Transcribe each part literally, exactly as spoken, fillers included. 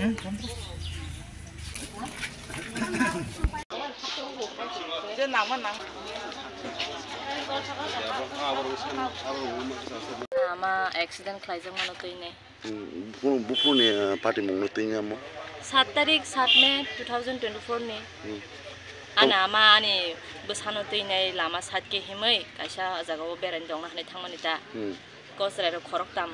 Je nangma nang. Ama accident khlaijak mano twi ne. Hmm, buphuru, buphuruni, ah, patimungno twi amo? Sat tarik, sat May two thousand twenty-four ni. Hmm. Ani ama ani bwsano twi nai lama side khe himwi kaisa jagao beraina tongna hinwi thangmani ta. Hmm. Ko chwrairok khoroktam.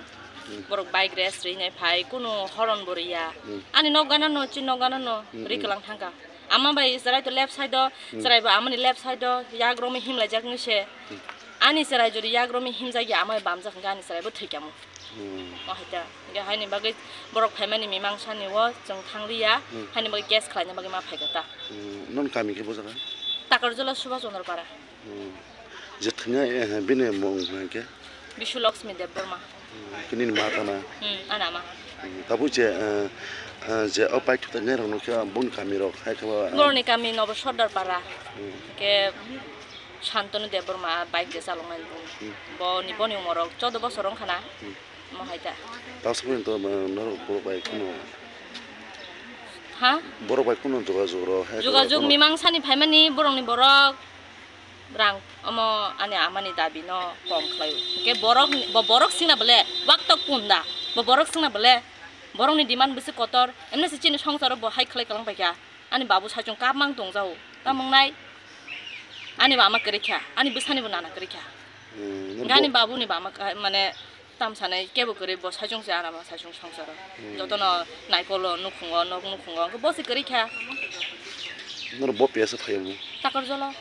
Hmm. Borok bike race rwinai phai, kunu horon bo rwya. Hmm. Ani nok gana no, chini nok gana no, hmm, rwi hmm, kwlang thangkha. Ama bai chwrai to left side o, hmm, chwrai bo amani left side o, yak romwi himlaijak ni se. Hmm. Ani chwrai jodi yak romwi himjak ya, ama bai bamjak hwnkhe ani chwrai bo thwikha mo. Hmm. O hai ta. Hwnkhe haini bagwi borok phaimani mimang sani o chwng thangliya, hmm, haini bagwi case khlaina bagwi ma phaikha ta. Hmm. Non kami khe bo jaga? Takarjala Subhas Chandra Para. Hmm. Je thwngya, eh, bini mung hwnkhe? Bishu Lakshmi Debbarma. Hmm, khe nini ma tana? Hmm, ani ama. Hmm, tabuk je, eh, eh, je o bike thwngya rokno khe boni kami rok hai khe ba, eh, boroni kami Nobo Sordar Para. Hmm. Khe Shantanu Debbarma bike je chaloknai bo. Hmm. Boni, boni umor rok choudo bosor wngkha na. Hmm. Mo hai ta. Tasukni to, eh, norok borok bai kuno. Ha? Borok bai kuno jogajog rok hai. Jogajog kuno mimang sani phaimani borokni borok. Rang omo ani amani dabi no kom khlai. Hwnkhe borok ni, bo borok singna bole wak tok punda. Bo borok singna bole borok ni demand bisi kotor. Emne se chini songsaro bo hai khlai kalang paikha. Ani babu saichung kap mang tong jao. Tamung nai. Ani bama kwrwi kha. Ani bwsani bo nana kwrwi kha. Hmm, ani bo- babu ni bama ka-, mane tam sanai kebo kwrwi bo saichung se anama saichung songsaro. Hmm. Jotono naikolo nukhungo, nok nukhungo. Hwnkhe bo se kwrwi kha. Noro bo piyasa phaiyo mo? Takarjala.